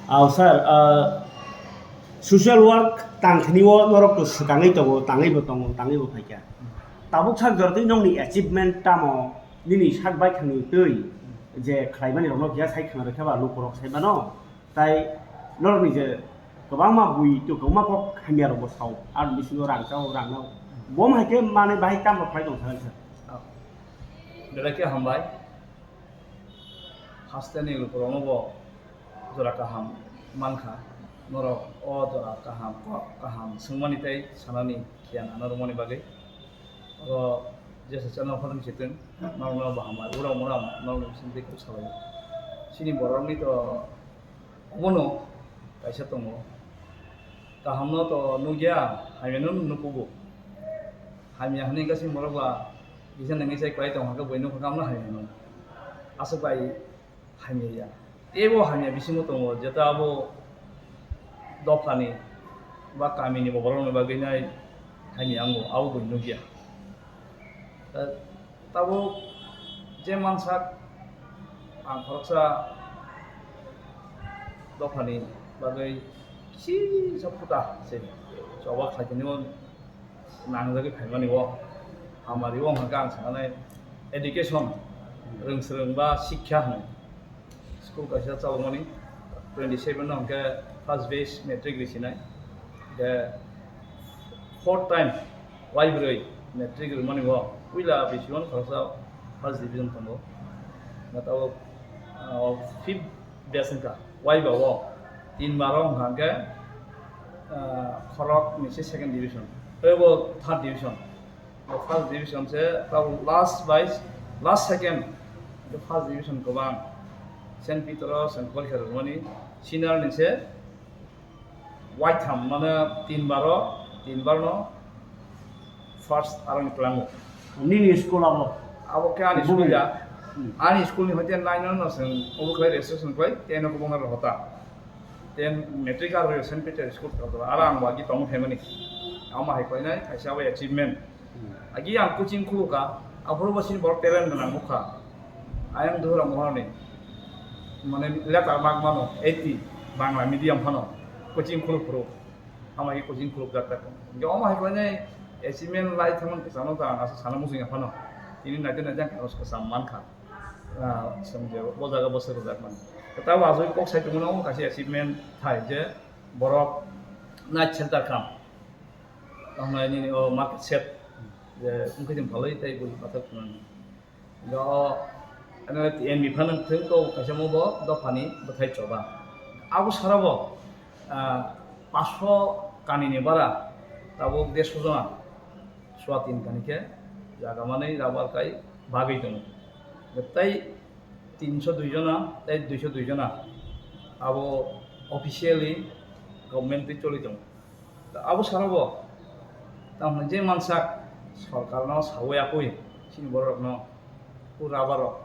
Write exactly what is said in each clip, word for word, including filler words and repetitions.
Aw sir, ah, social work tangthani o norok to swkangwi tongo, tangwi bo tongo, tangwi bo phaikha. Tabuk sak jortwi nokni achievement tamo, nini sak baithangni twi je khlaimani rokno phiya sai khna rwkha ba lukurok sai mano. Tai norokni je kwbangma bui to kwbangma kok hamya rokbo sao, ar bisingo rang chao, rang nao. Bom hai khe manwi bahai tamo khlai tong thang sir. Belai khe hambai. Hasteni lukurokno bo jora kaham mankha. Norok o jora kaham, kok kaham swngmani tei sanani khiyan ano rwmani bagwi. Oro jesa channel photo ni chitwng, norokno bo hambai. Uram uram, norokno bisingtwi kok salai. Chini borokni to obono kaisa tongo. Kahamno to nukya, hamyano nukugo. Hamya hwnwi wngkha chini borok ba kisa nangwi chai kwlai tong hwnkhe bui nukha khe amno hamya hwnwi. Aswk bai hamya ya. Teibo hamya bisingo tongo, jeta abo dophani ba kamini bo borokni bagwi nai hamya wngo, abo bui nukya. Ta-, tabuk je mansak ang khoroksa dophani bagwi kisa phuta se choba khlaitini nangjagwi phaimani o hamari o hwnka ang sanai education, rwngsrwng ba sikha hwnwi school kaisa chalokmani twenty seven no hwnkhe first batch matric risinai, hwnkhe fourth time waibrwi matric rwmani o puila bisingo khoroksa first division tongo, hwnkhe tabuk, ah, fifth batch wngkha. Waiba o tin bar o hwnka hwnkhe, ah, khorok ni se second division, tei bo third division. Bo first division se tabuk last bai last second, bo first division kwbang. Saint Peter o Saint Paul khe rwmani senior ni se waitham, mane tin bar o, tin bar no first aroni twlango. Nini school abo? Abo khe ani school ya. Hmm. Ani school ni hoite nine no no seng obo khlai registration khlai, ten o kwbangma rohota. Ten matric aro Saint Peter school tokla, aro ang wagi tongo phaimani. Amo hai koinai kaisa abo achievement. Hmm. Agi ang coaching khuluka, aphuru bo sini borok talent gwnang nukha. Ayang duhura mohorni, mane letter mark mano eighty, Bangla medium phano coaching khuluk phuru. Ama hi coaching khuluk jak tak. Hingke omo hai koinai achievement lai thangmani kwchangno ta ang asa sana muchungya phano. Tini naite naite ang kanos kwcham mankha. Ah, song je bo jaga bo swrwk jak mani. Tabo asoi kok sai tongmano omo kaisa achievement thai je borok night center kam. Tamo nini o market shed je wngkhe tong phalwi tei bui pathak thumnani. Ga o, ano, N B phano thwng kok kaisa mo bo dophani bwthai choba. Abo sara bo, ah, paso kani ni bara tabuk deso jona, soa tin kani khe jaga manwi rubber kai bagwi tongo. Tei tinso dui jona tei duiso dui jona abo officially government twi choli tongo. Abo sara bo tamo je mansak sorkarno sawi apui chini borokno o rubber rok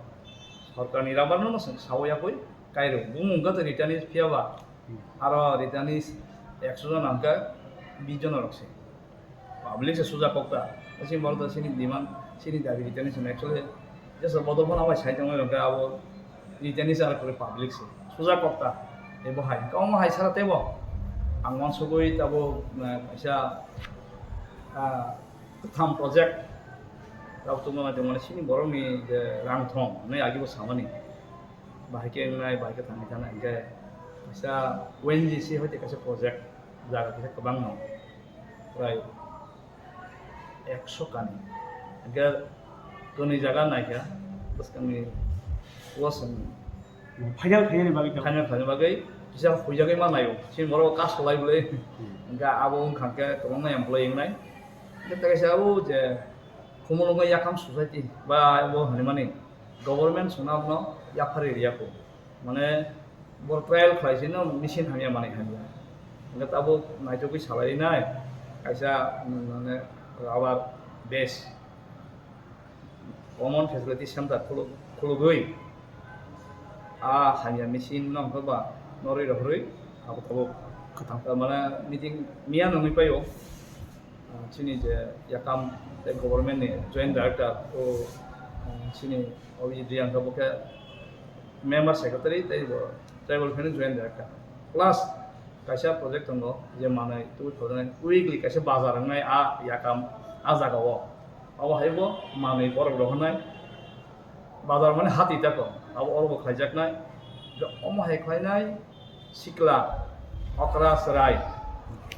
sorkarni rubber no sawi apui kairo bumung gato returnees phiya ba aro returnees ekso jona hwnkhe bish jona rok se. Public se suja kokta. Sini borok da sini demand, sini dabi returnees actually jesa bodo phano bai sai tongwi rok abo returnees ar kore public se suja kokta. Ebo hai, kamo hai sara tebo. Ang wansugwi tabo, eh, kaisa, ah, kwtham project rok tongma tongmani sini borokni je rang thong hwnwi agibo samani. Bahai khe wngnai, bahai khe thangwi thanai hwnkhe kaisa O N G C hoite kaisa project jaga kisa kwbangno prai ekso kani. Hwnkhe toni jaga naikha bwskangni wasung Final khainani bagwi tamo? Final khainani bagwi kisa huijagwi ma naio. Chini borok kaso lai bwlwi. Hmm. Hwnkhe abo wngkha khe kwbangma employee wngnai. Hwnkhe tei kaisa abo je Khumulwngo Yakam Society ba bo hwnwi mani government swnamno yaphari riya kho. Mane bo trial khlai se no machine hamya manwi hamya. Hwnkhe tabuk naitugwi salai nai kaisa, mm, mane rubber base common facility center khuluk-, khulugwi a hamya machine no hwnkhe ba norwi rohorwi abo tabuk kwthang. Mane meeting miya nungwi paio. Ah, chini je Yakam tei government ni joint director o, ah, chini Abhijit Reang bo khe member secretary tei bo tribal affairs ni joint director. Plus kaisa project tongo, je manwi tubui phaljaknai, weekly kaisa bazar wngnai a yakam a jagao. Abo hai bo manwi borok rohornai, bazar mane hati tako, abo oro bo khlaijaknai. Omo hai khlainai sikla okra chwrai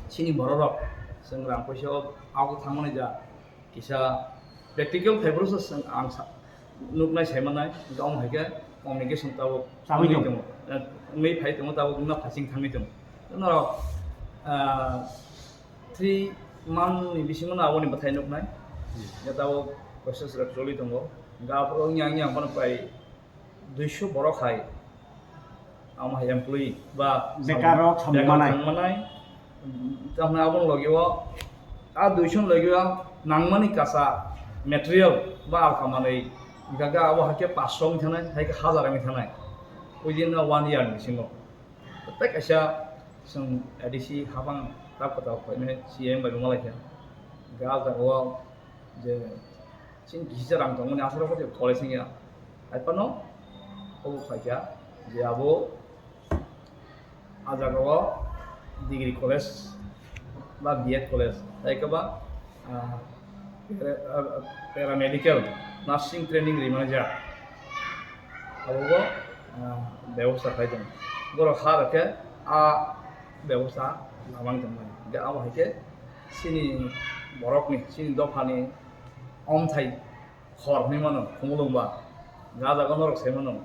chini bororok chwng rang puisa o ago thangmani ja kisa practical phaibroksa chwng ang sa-, nuknai saimanai, hwnkhe omo hai khe communication tabuk Chagwi wngwi tongo. Tongo. Eh, wngwi phai tongo, tabuk wngna phasing thangwi tongo. Norok, ah, three month ni bisingo no aboni bwthai nuknai. Hmm. Hwnkhe tabuk process rok choli tongo. Hwnkhe aphuru wngya wngya ang phano prai duiso borok hai, amo hai employee ba Bekar rok samung bekar manai. Samung manai. Tamni aboni logi o a duiso ni logi o nangmani kasa material ba alka manwi hwnkha khe abo hai khe paanch sho wngwi thanai, hai khe hazar wngwi thanai within a one year ni bisingo. Tei kaisa chwng A D C hapang tab kwtal khlainai C M bai rwma lai kha. Hwnkhe a jagao je chini kisa rang tongmani aswk rok khe college wngya. Hai phano obo khlai kha je abo a jagao degree college ba B Ed college, hai khe ba, ah, para-, ah, paramedical nursing training rimani jak. Abo bo, ah, bebosta khai tongo. Borok ha rok khe a bebosta lamang tongmani. Hwnkhe abo hai khe chini borokni, chini dophani omthai hor hinwi mano, Khumulwng ba. Ga jaga norok sai mano.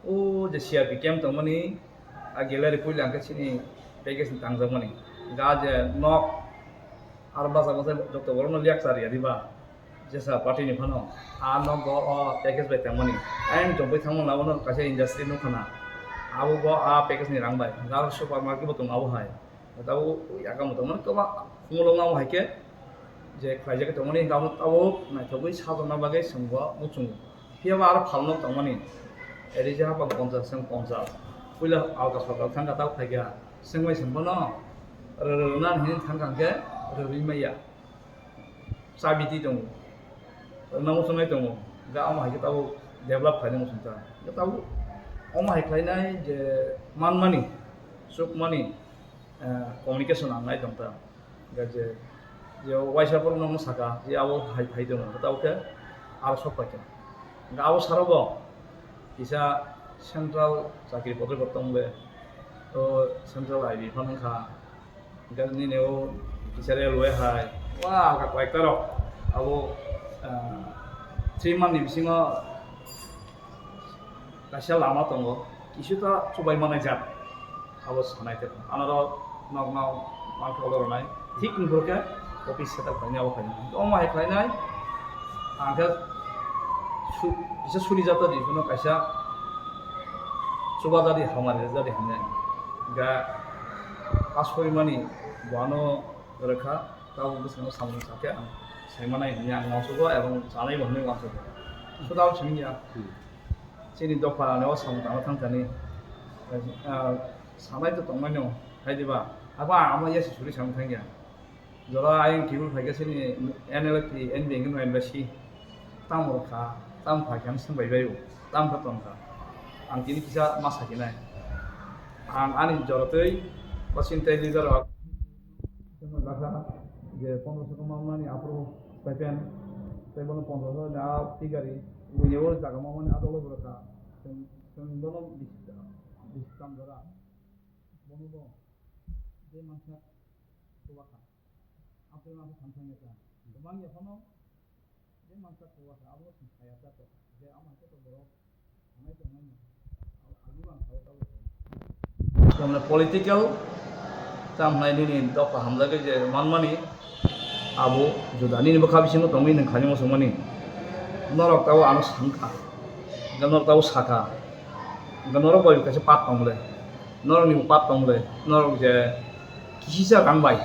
O je C R P camp tongmani, a gallery puila hwnkhe chini package ni tangjakmani. Ga je nok, aro bacha bacha joto borokno lecture ya diba. Jesa party ni phano. A nok bo o package bai tangmani. Ayang jobwi thangmani abono kaisa industry nukha na. Abo bo a package ni rang bai. Ga supermarket bo tongo abo hai. Tabuk yakamo tongmani kwbang khumulwng abo hai khe je khlaijak tongmani hwnkhe abo tabuk naithokgwi sajokna bagwi chwngbo muchungo. Phiya ba aro phalno tongmani, eri je hapang ponchas chwng ponchas. Puila alka sorkar thangkha tabuk phaikha, chwngbai chwng bono rwrwna hinwi thangkha hwnkhe rwrwi maya. Chabiti tongo, rwna muchungnai tongo, hwnkhe amo hai khe tabuk develop khlaina muchungkha. Hwnkhe tabuk omo hai khlainai je manmani, chukmani, eh, communication ang nai tongkha. Hwnkhe je, je waisa borokno omo saka, je abo hai phai tongo, hwnkhe tabuk khe aro sok paikha. Hwnkhe abo saro bo kisa central chakri kotor kotor tong le, o central I B phano wngkha. Hwnkhe nini o kisa railway hai, wa, hwnkhe koi ekta rok abo, ah, three month ni bisingo kaisa lama tongo, kisu ta chubai manai jat. Abo sanai te ano rok nok no mankhe olo rwnai. Thik ni phuru khe office setup khlainai abo khlainai. Omo hai khlainai. Ang khe su-, kisa suri jata di, kono kaisa chuba jadi hamari jadi hamya. Ga asuri mani buano rwkha, tabuk bwskango samung sakhe ang saimanai hinwi ang uansugo ebong chanaibo hinwi uansugo. Sudao simi ya. Hmm. Chini dopha ani o samung tangma thangthani, ah, sanai to tongmani no, hai diba? Abo ang amo yasi suri samung thangya. Jora ayang tibul phaikhe chini N L F T, N B N khe no M B C. Tamo rwkha, tamo phaikhe ang swngbai baibo, tamo khe tongkha. Ang tini kisa ma sakinai. Ang ani jorotwi o sintai leader rok, je pondro soko mamnani aphuru stipend, tei bono pondro soko ni a tigari, buini o jaga mamani a dolo rwkha. Chwng, chwng bono bisi, bisi tam jora. Bono bo je mansa chuba kha. Aboni mansa samsang ya kha. Kwbang ya phano je mansa chuba kha, abono chwng saya kha to. Je amo hai khe to borok sanai tongmani. Abo agini ang sao tabuk. Tamni political, tamni nini dopha hamjagwi je manmani, abo juda nini bwkha bisingo tongwi nwng khaini muchungmani. Norok tabuk ano sangkha, norok tabuk sakha, norok bai kaisa part tong le, norok ni part tong le, norok je kisisa rang bai.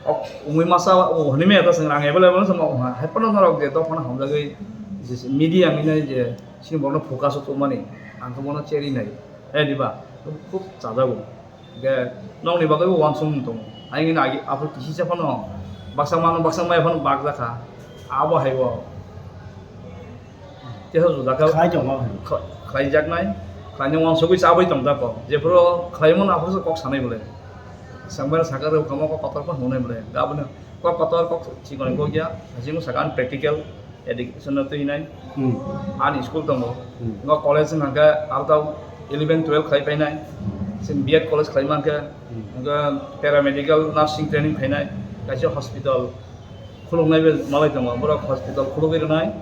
Ok, umui masa o hwnwi maya ta chwng rang available no chwng ma hai phano norok je dophano hamjagwi je media hinwi je chini borokno focus o tongmani ang khe bono cheri nai, eh, diba? Khub chajago. Ge nokni bagwi bo uansukmung tongo. Ayang agi aphuru kisisa phano baksa mano baksa maya phano bakjakha. Abo hai bo. Teisa juda khe khlai tongo. Kh-, khlaijaknai. Khlaina uansugwi chabwi tong ta kok. Jephuru khlaimano aphuru kok sanai bole. Sengmano saka rw kamo kok kotor phano hwnwi bole. Gaboni kok kotor kok chikon kok ya. Asimo saka practical education no twi nai. Hmm. Ani school tongo. Hmm. Ngo college hwnkhe arta eleven twelve khlai painai. Sin B Ed college khlai mankhe. Hmm. Ngo paramedical nursing training khainai. Kaisa hospital khuluknai bai malai tongo, borok hospital khulugwi rwnai,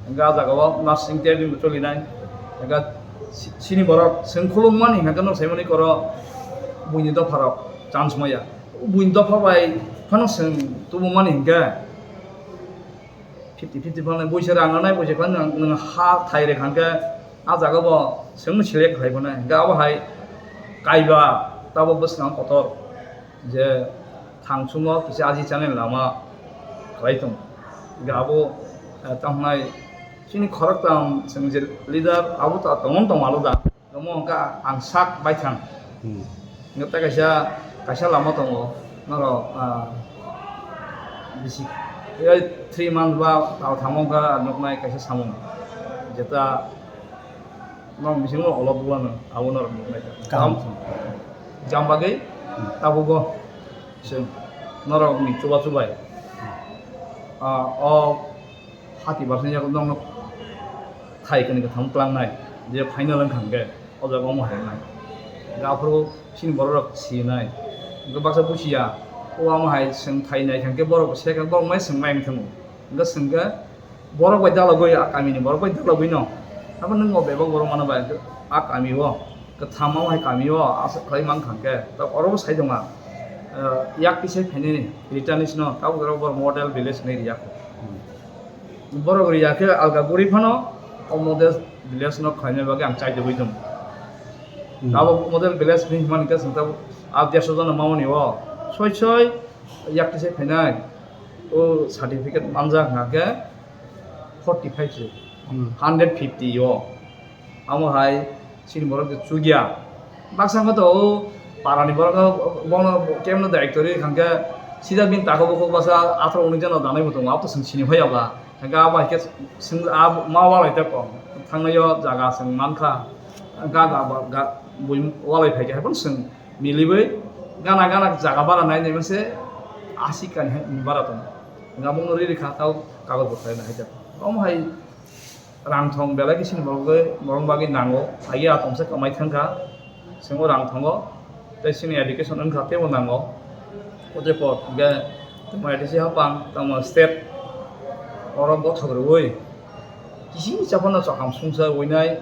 hwnkhe ah jagao nursing training bo cholinai, hwnkhe si-, sini borok chwng khulukmani hwnkhe nwng saimani koro buini dopharok chance maya. Buini dopha bai phano chwng tubumani hwnkhe fifty fifty phano buisa rang rwnai, buisa phano nwng, nwng ha thai rwkha hwnkhe ah jagao bo chwngno select khlai phano hwnkhe abo hai kaiba tabuk bwskango kotor. Je thangsumo kisa aji channel lama khlai tong. Ga abo, eh, tamo hwnai chini khoroktham chwng je leader abo ta tongmon tong malo da. Tongmo hwnkha ang sak baithang. Hmm. Hwnkhe tei kaisa, kaisa lama tongo. Norok, ah, bisi, eh, three month ba tal thangma wngkha nuknai kaisa samung. Jeta Nok bisingo olo buglano abo norok nuknai kha. Kaham. Jam bagwi tabugo chwng norokni chubachu bai, ah, o hati barsa yago nokno thai kani katham tlangnai je final wngkha hwnkhe o jaga omo hai wngnai. Hwnkhe aphuru chini borok rok sinai. Hwnkhe baksa buchiya o amo hai chwng thai nai kha hwnkhe borok se khe borok mai chwng mai wng thango. Hwnkhe chwng khe Borok bai dalogwi, a kamini borok bai dalogwi no. Abo nwng o bebak borok mano bai, a kami o, kwtham o hai kami o, aswk khlai mang kha hwnkhe, ta oro bo sai tongma, eh, yak tisai phainani returnees no, tabuk oro borok model village hinwi riya kho. Borok riya khe alga guri phano o model village no khlaina bagwi ang chai tongwi tongo. Hmm. Tabuk model village hinwi hwnmani khe chwng tabuk a dersho jona mamani o, soi soi yak tisai phainai, o certificate manjak hwnkha khe, forty five se, hmm, hundred fifty o. Amo hai chini borok je chukya. Baksa wngkha to o parani borok no, bono kemno daitwrwi hwnkha khe sida bini tako bukhuk baksa atharo unis jano danai bo tongo, abo to chwng sini hoya ba. Hwnkha abo hai khe chwng a ma walai ta kok. Thangnaio jaga chwng mankha. Ga ga ba ga bui walai phai khe hai phano chwng miliwi gana gana jaga bara nai nai mase asi kani hai bara tongo. Hwnkha bongno riri kha tao kagoj bo khlaina hai jak. Omo hai rang thong belai khe chini borok bai, borok bagwi nango. Agi a tongsa kwmai thangkha, chwngno rang thongo, tei chini education wngkha teibo nango. O je pot hwnkhe tongma A D C hapang, tongma state oro bothok rwui kisi chapano chakam sungsa winai.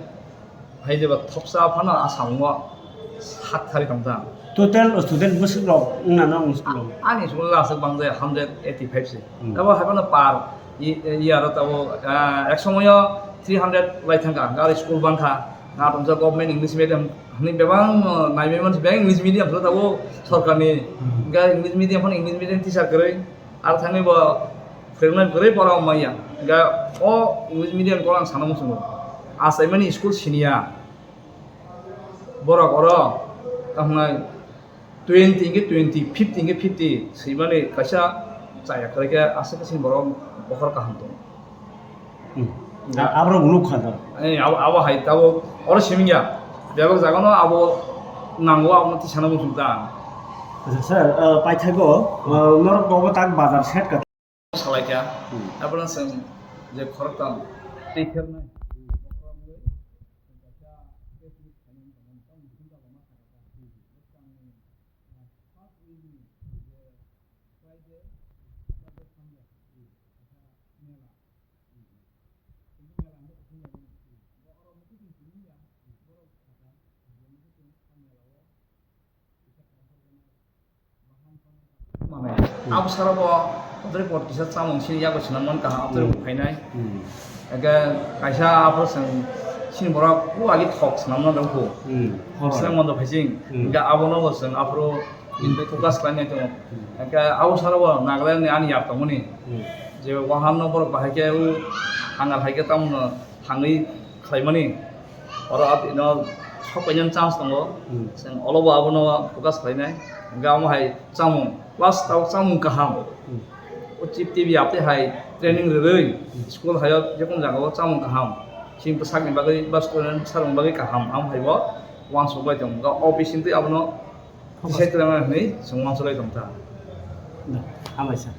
Hai jeba thopsa phano a samungo sak thari tongthang. Total student bwswk rok wngna no ang school o? Ani school o aswk bang jaya, hundred eighty five se. Hmm. Tabo hai phano par i-, i aro tabo, ah, ek somoyo three hundred lai thangkha, gari school bangkha, na tongsa government English medium, hani bebang, uh, naimai mansi bebak English medium phano tabo sorkarni, hmm, ga English medium phano English medium teacher kwrwi, ar thangwi bo Phwrwngnai kwrwi pora wng manya. Hwnkhe o English medium kok ang sana muchungo. Achaimani school siniya. Borok oro tamo hwnai twenty hwnkhe twenty, fifty hwnkhe fifty swimani kaisa chaya kwrwi khe aswk khe chini borok bokhor kaham tongo. Hmm. Hwnkhe a-, aborok nuk kha da. Eh, abo, abo hai tabuk oro simingya. Bebak jagano abo nango abono tisana muchung ta. Acha sir, eh, paithago, eh, norok bobo tak bazar set ka. Salai kha. Hmm. Abono chwng je khoroktham tei phernai. Manai. Hmm. Abo sara bo aboni pot kisa chamung sini yago swnam man kaham, aboni, hmm, phainai. Hmm. Eke kaisa aphuru chwng sini borok o agi thok swnam na dongkho. Hmm. Swnam mando phaising. Hmm. Eke abono bo chwng aphuru, hmm, bini focus khlainai tongo. Hmm. Eke abo sara bo Nagaland ni ani yak tongmani. Hmm. Je wahan no borok bahai khe o hangal hai khe tamo thangwi khlaimani. Oro abo ino sok painani chance tongo. Hmm. Chwng olo bo abono focus khlainai. Hwnkhe amo hai chamung, plus tabuk chamung kaham. Hmm. O chip T V yaptwi hai training rwrwi, hmm, school haio jekunu jagao chamung kaham. Chini bwsakni bagwi ba student sarokni bagwi kaham, amo hai bo uansuk bai tongo. O bisingtwi abono tisai twlangna hinwi chwng uansuk lai tong ta. Hambai sir.